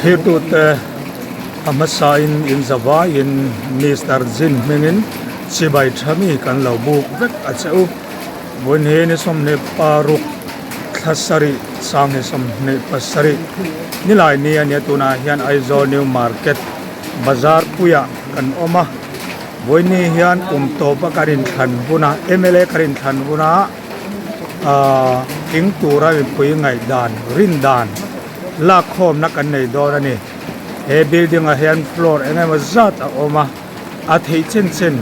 Thlirtute a hmasain in zavaiin Mister Jin hmingin chibai tha mi kan lo buk vek a che u. Vawiin hi ni 26 thla sarih sanghnih 27 nilai ni a nia tunah hian Aizawl New Market bazar puiah kan awm a. Vawiin ni hian kum tawpa kan inthlan huna mla kan inthlan huna ahh tling tura mipui ngaihdan rin dan lak khawmna kan nei dawn a ni. He building ah hian floor eng emaw zat a awm a a theih chin chin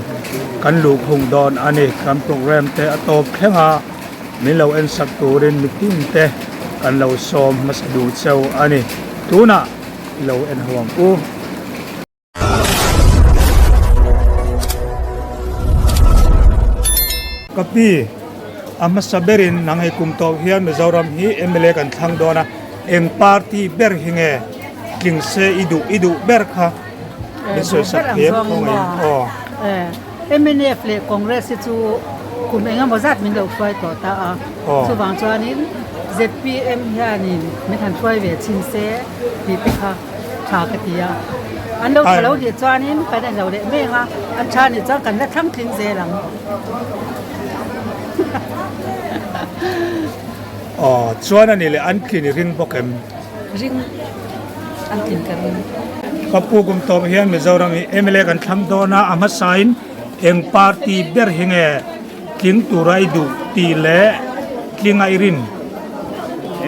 kan luh khung dawn a ni. Kan program te a tawp thleng a min lo en sak turin mitin te kan lo sawm hmasa duh cheu a ni. Tunah i lo en ho ang u. Ka pi, a hmasa berin nang hei kum tawh hian Mizoram hi mla kan thlang dawn a, eng party ber hi nge tling se i duh i duh ber kha min sawi sak thiam khaw ngei aw. Mnf leh Congress hi chu kum eng emaw zat min lo hruai tawh ta a, chuvang chuanin zpm hianin min han hruai ve chhin se tih te kha. Tha ka ti a, an lo tha lo nih chuanin kan en lo leh mek a, an tha nih chuan kan la thlang tling zel ang. Aw, chuan a ni leh an tlin i ring bawk em? Ring, an tlin ka ring. Ka pu kum tawp hian Mizoram hi mla kan thlang dawn a, a hmasain eng party ber hi nge Tling tura i duh tih leh tling a i rin.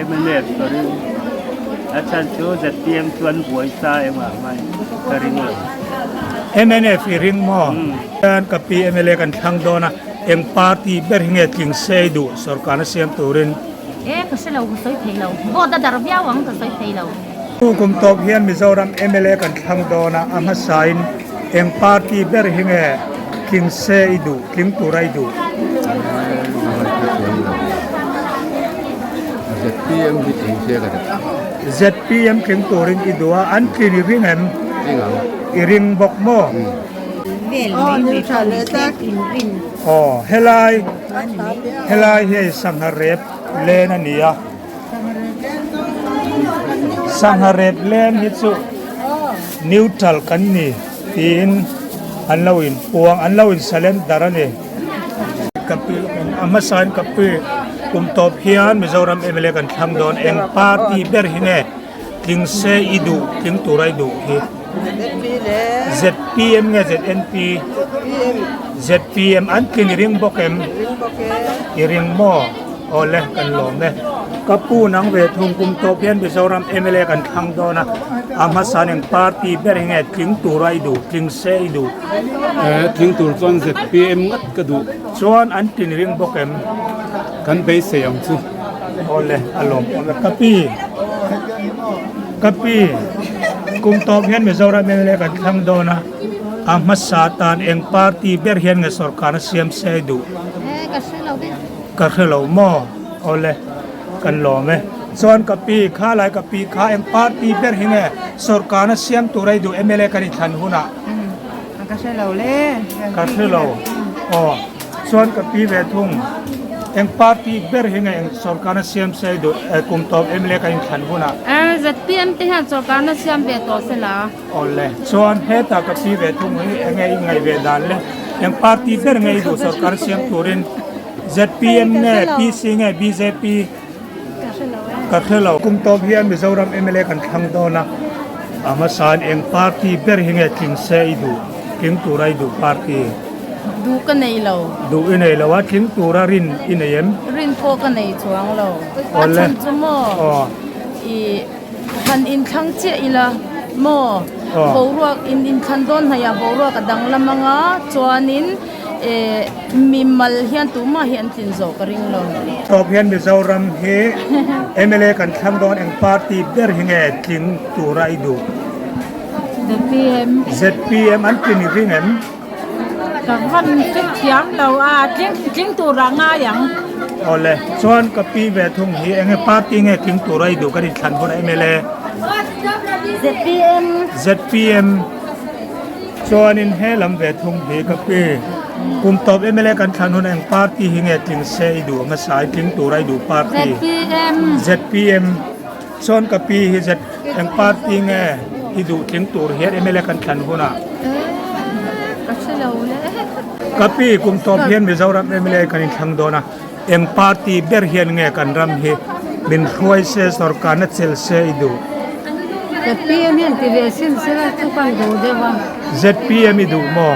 Mnf ka ring. A chhan chu zpm chu an buai sa engah mai ka ring lo. Mnf i ring maw? Chuan ka pi mla kan thlang dawn a, eng party ber hi nge tling se i duh sorkarna siam turin? E ka hre lo, ka sawi thei lo. Vote a dar viau ang ka sawi thei lo. Pu kum tawp hian Mizoram mla kan thlang dawn a, a hmasain eng party ber hi nge tling se i duh, tling tura i duh? Zpm hi tling se ka duh. Zpm tling turin i duh a, an tlin i ring em? Tling ang. I ring bawk maw? Aw, helai, helai hi hei sangha rep len a ni a. Sangha rep leng hi chu neutral kan ni tiin an lo in puang an lo in surrender a ni. Ka pi a hmasain ka pi kum tawp hian Mizoram mla kan thlang dawn eng party ber hi nge tling se i duh tling tura i duh hi zpm nge znp zpm an tlin i ring bawk em i ring maw? Awle kan lawm e. Ka pu nang ve thung kum tawp hian Mizoram mla kan thlang dawn a, a hmasa nen party ber hi nge tling tura i duh, tling se i duh? Eh, tling tur chuan zpm ngat ka duh. Chuan an tlin ring bawk em? Kan beisei ang chu. Awle a lawm awm e. Ka pi, ka pi, kum tawp hian Mizoram mla kan thlang dawn a, a hmasa tan eng party ber hian nge sorkarna siam se i duh? Eh, ka hre lo ve. Ka hre lo maw? Awle, kan lawm e. Chuan ka pi, kha lai ka pi kha eng party ber hi nge sorkarna siam tur a i duh mla kan inthlan hunah? Ka hre lo le. Ka hre lo. Aw, chuan ka pi ve thung, eng party ber hi nge eng sorkarna siam se i duh kum tawp mla kan inthlan hunah? Zpm te hian sorkarna siam ve tawh se la. Awle, chuan hetah ka pi ve thung hi eng nge i ngaih ve dan le? Eng party ber nge i duh sorkar siam turin? Zpm nge PC nge bjp? Ka hre lo. Kum tawp hian Mizoram mla kan thlang dawn a, a hmasain eng party ber hi nge tling se i duh, tling tura i duh party? Duh ka nei lo. Duh i nei lo a, tling tura rin i nei em? Rin pawh ka nei chuang lo. A chhan chu maw? I. Han inthlang chiah ila maw boruak in inthlan dawn hnaihah boruak a danglam anga chuanin eh mimal hian tumah hi an tlin zawh ka ring lo. Tawp hian Mizoram hi mla kan thlang dawn eng party ber hi nge tling tura i duh? Zpm. Zpm an tlin i ring em? Ka van fit thiam lo a, tling tling tur ah ngai ang. Awle, chuan ka pi ve thung hi enge party nge tling tur a i duh kan inthlan hun a mla? Zpm. Zpm. Chuanin he lam ve thung hi ka pi kum tawp mla kan thlan hun a eng party hi nge tling se i duh hmasa i tling tur a i duh party? Zpm. Zpm. Chuan ka pi hi Z. Eng party nge i duh tling tur hian MLA kan thlan hunah? Ka hre lo le. Ka pi, kum tawp hian Mizoram MLA kan inthlang dawn a, eng party ber hian nge kan ram hi min hruai se, sorkarna chelh se i duh? ZPM hian ti ve sin sela chu kan duh deuh a. ZPM i duh maw?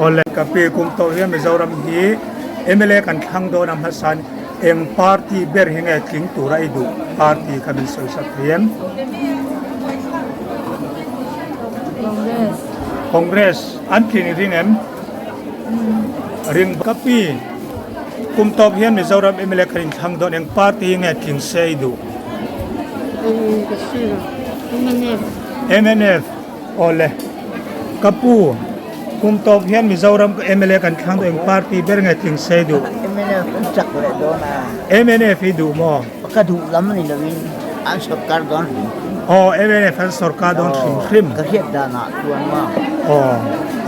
Awle. Ka pi, kum tawp hian Mizoram hi MLA kan thlang dawn a hmasain Eng party ber hi nge tling tura i duh party kha min sawi sak thei em? Congress. Congress an tlin i ring em? Ring ka pi. Kum tawp hian Mizoram MLA kan inthlang dawn eng party hi nge tling se i duh? Ka hre lo. Mnf. Mnf. Awle. Ka pu, kum tawp hian Mizoram mla kan thlang duh eng party ber nge tling sei duh? Mnf an chak leh dawn a. Mnf hi duh maw? Ka duh lam ni lovin an sawrkar dawn hrim hrim. Aw mnf an sawrkar dawn hrim hrim. Ka hriat danah chuan maw. Aw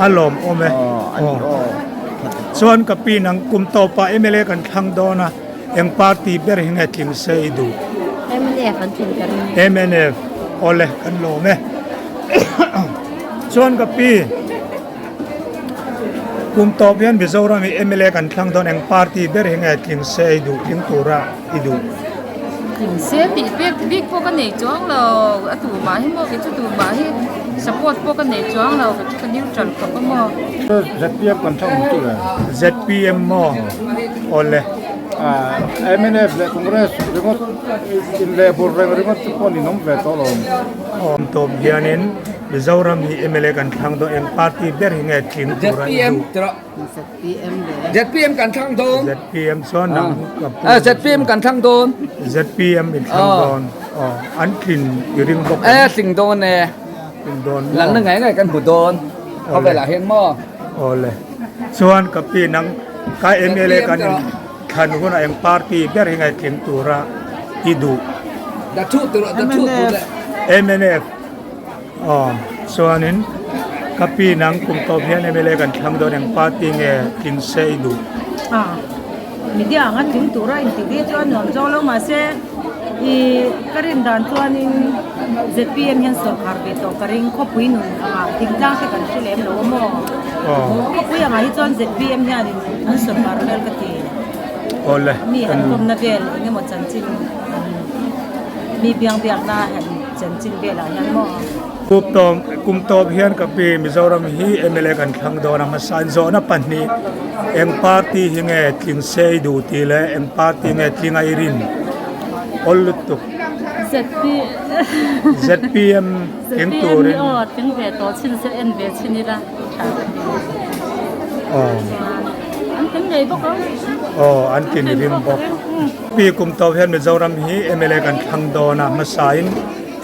a lawm awm e. Aw a ni aw. Chuan ka pi nang kum tawpah mla kan thlang dawn a. Eng party ber hi nge tling se i duh? Mnf an tling ka ring. Mnf, awle kan lawm e. Chuan ka pi, kum tawp hian Mizoram hi mla kan thlang dawn eng party ber hi nge tling se i duh, tling tura i duh? Tling se tih pek bik pawh ka nei chuang lo, a tu mah hi maw kei chu tu mah hi support pawh ka nei chuang lo, kei chu ka neutral khawp a maw. ZPM kan thlang ang chu le. ZPM maw? Awle. Mnf leh Congress ringawt inleh bur reng ringawt chu pawh ninawm ve tawh lo. Awm tawp hianin Mizoram hi mla kan thlang dawn eng party ber hi nge tling tur a i duh? ZPM le. ZPM kan thlang dawn. ZPM chuan nang ka pu. ZPM kan thlang dawn. ZPM in thlang dawn. Aw an tlin i ring bawk em? E tling dawn e. Tling dawn maw? Lalna ngai ngai kan hmu dawn. Khawvelah hian maw? Awle. Chuan ka pi nang ka mla kan in thlan hunah eng party ber hi ngai tling tura i duh? Mnf. Aw chuanin ka pi nang kum tawp hian mla kan thlang dawn eng party nge tling se i duh? Media anga tling tura inti ve chu a nuam zawk lo mahse ih ka rin dan chuanin zpm hian sawrkhar ve tawh ka ring khawpui nun anga thingtlang te kan hre lem lo a maw khawpui angah hi chuan zpm hianin an sawrkhar vel ka ti mi han kawmna vel eng emaw chanchin mi biang biakna han chanchin velah hian maw. Kum tawp hian ka pi Mizoram hi mla kan thlang dawn a hmasa in zawhna pahnih eng party hi nge tling se i duh tih leh eng party nge tling a i rin awl lutuk. ZPM tling turin. ZPM hi aw tling ve tawh chin se en ve chin ila tha ka ti. Aw. An tling ngei bawk ang. Aw an tling ring bawk. Pi kum tawp hian Mizoram hi mla kan thlang dawn a hmasa in.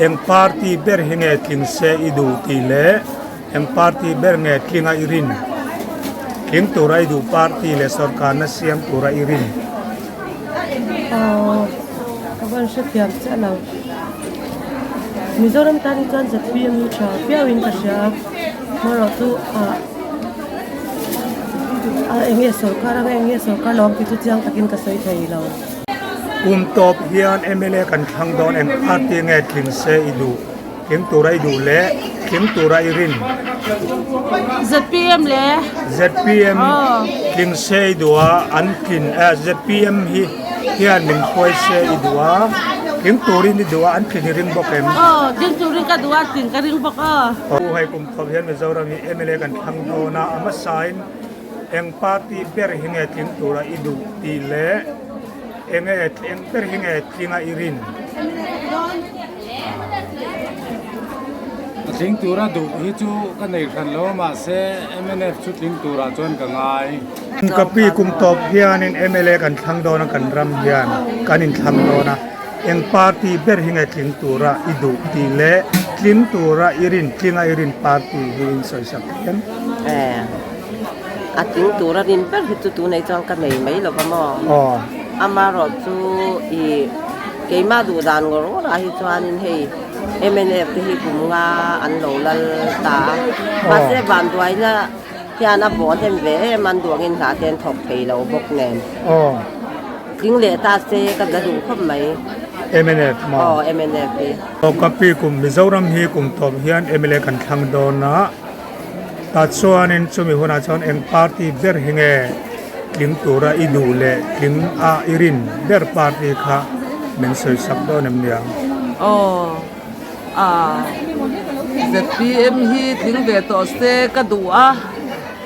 Eng party ber hi nge tling se i duh tih leh eng party ber nge tlinga i rin? Tling tura i duh party leh sorkarna siam tura i rin? Aww ka van hrethiam chiah lo. Mizoram tan hi chuan zpm hi tha viau in ka hria a, hmarawh chu ah ah eng nge sorkar anga eng nge sorkar lo ang tih chu chiang takin ka sawi thei lo. Kum tawp hian mla kan thlang dawn eng party nge tling se i duh, tling tura i duh leh tling tura i rin? Zpm le. Zpm tling se i duh a, an tlin eh zpm hi hian min hruai se i duh a, tling turin i duh a, an tlin i ring bawk em? Aw, tling turin ka duh a, tling ka ring bawk aw. Pu hei kum tawp hian Mizoram hi mla kan thlang dawn a, a hmasain Eng party ber hi nge tling tura i duh tih leh eng nge eng ber hi nge tlinga i rin? A tling tura duh hi chu ka nei hran lo a mahse mnf chu tling turah chuan ka ngai. Ka pi kum tawp hianin mla kan thlang dawn a kan ram hian kan inthlang dawn a eng party ber hi nge tling tura i duh tih leh tling tura i rin tlinga i rin party hi in sawi sak hian. A tling tura rin ber hi chu tunei chuan ka nei mai lo va maw? Amaherawh chu ih keimah duh dan ngawr ngawr ah hi chuanin hei mnf te hi kum nga an lo lal ta a, mahse vanduaina hian a bawh hnem ve em an duh angin hna te an thawk thei lo bawk nen. Tling leh ta se ka la duh khawp mai. Mnf maw? Aw mnf hi. Aw ka pi kum Mizoram hi kum tawp hian mla kan thlang dawn a, tah chuanin chumi hunah chuan eng party ber hi nge tling tura i duh leh tling a i rin ber party kha min sawi sak dawn em niang? Aw ah zpm hi tling ve tawh se ka duh a,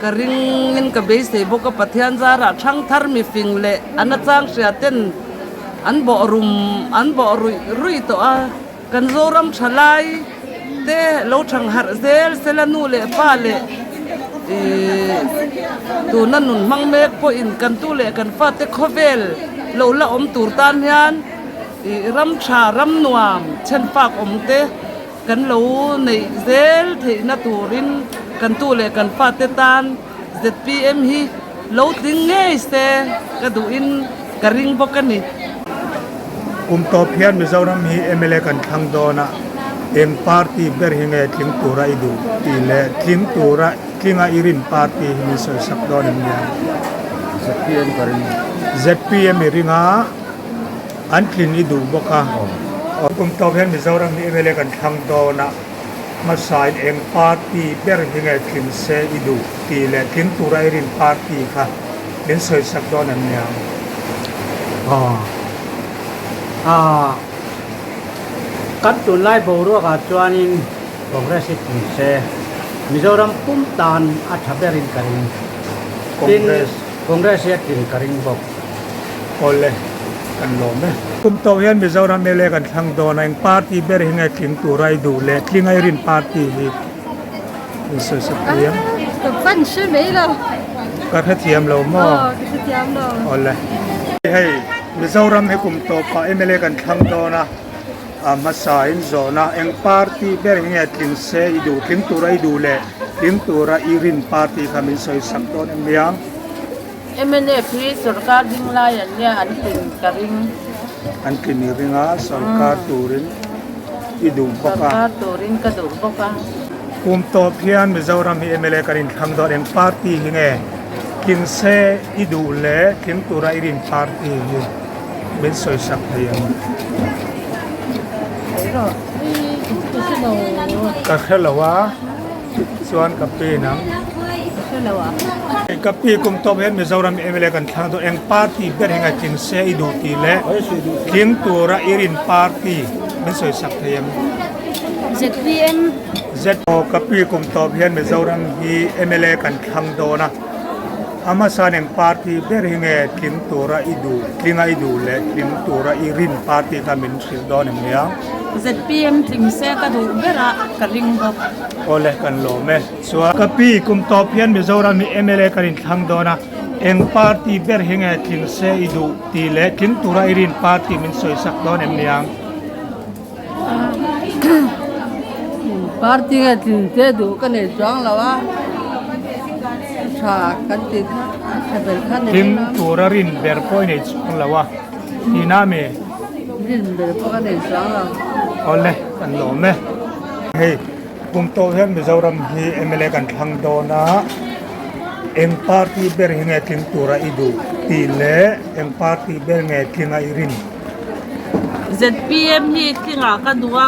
ka ringin ka beisei bawk a, Pathian zarah thangthar mifing leh a nachang hria ten An bawh rum an bawh ruih ruih tawh a, kan Zoram thalai te lo thang harh zel sela nu leh pa leh ih tuna nun hmang mek pawhin kan tu leh kan fate khawvel lo la awm tur tan hian ih ram tha ram nuam then fak awm te kan lo neih zel theihna turin kan tu leh kan fate tan zpm hi lo tling ngei se ka duhin ka ring bawk a ni. Kum tawp hian Mizoram hi mla kan thlang dawn a, eng party ber hi nge tling tura i duh tih leh tling tura tlinga i rin party hi min sawi sak dawn em nia? Zpm ka ring. Zpm i ring a, an tlin i duh bawk a. Kum tawp hian Mizoram hi mla kan thlang dawn a. Hmasain eng party ber hi nge tling se i duh tih leh tling tura i rin party kha min sawi sak dawn em niang? Aw. Aaa. Kan tunlai boruakah chuanin Congress hi tling se Mizoram pum tan a tha berin ka ring. Tin, Congress hi a tling ka ring bawk. Awle, kan lawm e. Kum tawh hian Mizoram mla kan thlang dawn a, eng party ber hi nge tling tura i duh leh tling a i rin party hi in sawi sak thei em? Ka pan hre mai lo. Ka hrethiam lo maw? Aw, ka hrethiam lo. Awle. Hei, Mizoram hi kum tawpah mla kan thlang dawn a, a hmasa in zawhna eng party ber hi nge tling se i duh, tling tura i duh leh tling tura i rin party kha min sawi sak dawn em niang? Mnf hi sorkar ding lai an nia an tlin ka ring. An tlin i ring a, sorkar turin i duh bawk a. Sorkar turin ka duh bawk a. Kum tawp hian Mizoram hi mla kan inthlang dawn eng party hi nge tling se i duh leh tling tura i rin party hi min sawi sak thei ang. Ka hre lo a. Chuan ka pi nang. Ka pi kum tawp hian Mizoram mla kan thlang dawn eng party ber hi ngaih tling se i duh tih leh tling tura i rin party min sawi sak thei em? Zpm. ZO ka pi kum tawp hian Mizoram hi mla kan thlang dawn a, a hmasa eng party ber hi nge tling tura i duh tlinga i duh leh tling tura i rin party kha min hrilh dawn em nia? Zpm tling se ka duh ber a ka ring bawk. Awle kan lawm e. Chuan ka pi kum tawp hian Mizoram hi mla kan inthlang dawn a, eng party ber hi nge tling se i duh tih leh tling tura i rin party min sawi sak dawn em niang? Party nge tling se duh ka nei chuang lo a, tha kan tih kha tha ber kha ni Tling tura rin ber pawh i nei chuang lo a, tihna mi? Rin ber pawh ka nei chuang lo. Awle kan lawm e. Hei kum tawh hian Mizoram hi mla kan thlang dawn a, eng party ber hi nge tling tura i duh tih leh eng party ber nge tlinga i rin? Zpm hi tlingah ka duh a,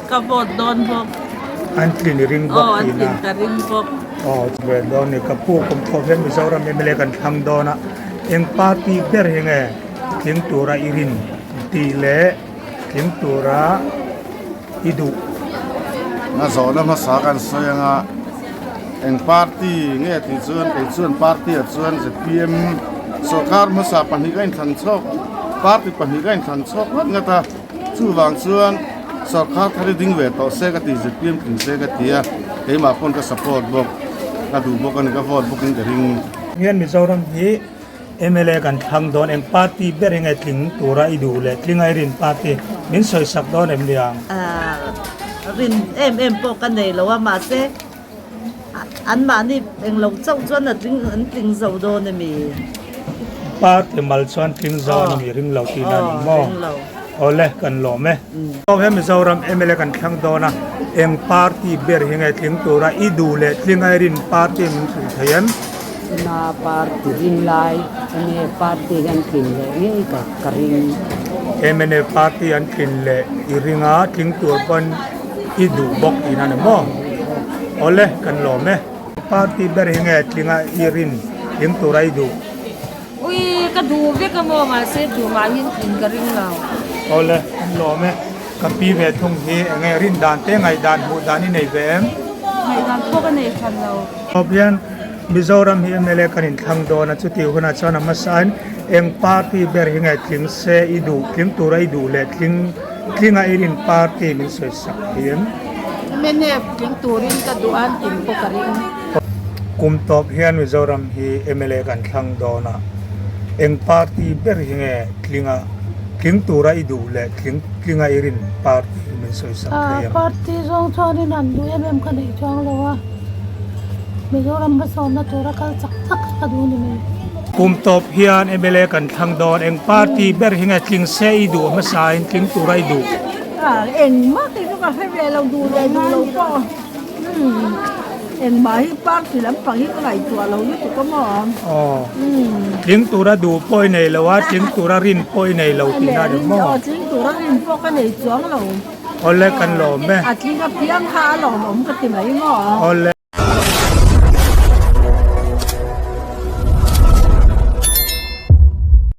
ka vote dawn bawk. An tlin i ring bawk Aw, an tihna. tlin ka ring bawk. Aw, ve dawn ni. Ka pu kum tawh hian Mizoram mla kan thlang dawn a, eng party ber hi nge tling tura i rin tih leh tling tura i duh. Na zawhna hmasa kan sawi anga eng party nge tih chuan kei chuan party ah chuan zpm sawrkar hmasa pahnih a inthlan chhawk party pahnih a inthlan chhawk ngawt ngawt a chuvang chuan sawrkar thar hi ding ve tawh se ka ti zpm tling se ka ti a keimah pawn ka support bawk ka duh bawk a ni ka vote bawk in ka ring. Hian Mizoram hi Mla kan thlang dawn eng party ber enge tling tura i duh leh tlinga i rin party min sawi sak dawn em niang? Rin em em pawh ka nei lo a mahse anmahni englo chauh chuan a tling an tling zo dawn emi? Party mal chuan tling zo an awm i ring lo tihna a ni maw? Awle kan lawm e. Aw he Mizoram mla kan thlang dawn a eng party ber hi nge tling tura i duh leh tlinga i rin party min hrilh thei em? China party rin lai enge party hian tlin leh ngei ka ka ring. Mnf party an tlin leh i ring a, tling tur pawn i duh bawk tihna a ni maw? Awle, kan lawm e. Party ber hi nge tlinga i rin tling tura i duh? Ui, ka duh vek a maw, mahse tumahin tlin ka ring lo. Awle, kan lawm e. Ka pi ve thung hi enge rin dan te ngaihdan hmuh dan i nei ve em? Ngaihdan pawh ka nei hran lo. Tawp hian Mizoram hi mla kan inthlang dawn a, chutih hunah chuan a hmasain eng party ber hi nge tling se i duh, tling tura i duh leh tling tlinga i rin party min sawi sak hian. Mnf tling turin ka duh a, an tling pawh ka ring. Kum tawp hian Mizoram hi mla kan thlang dawn a, eng party ber hi nge tlinga tling tura i duh leh tling tlinga i rin party min sawi sak thei ang. Party zawng chuanin an duh em em ka neih chuang lo a, Mizoram hmasawnna tura kal chak chak ka duh ni mai. Kum tawp hian mla kan thlang dawn, eng party ber hi nge tling se i duh hmasain tling tura i duh? Engmah kei chu ka hre ve lo duh leh duh lo pawh. Engmah hi party lampang hi ka ngaihtuah lo lutuk a maw? Aw. Tling tura duh pawh i nei lo a, tling tura rin pawh i nei lo tihna a ni maw? Aw, tling tura rin pawh ka nei chuang lo. Awle kan lawm e. A tling apiang kha a lawmawm ka ti mai maw? Awle.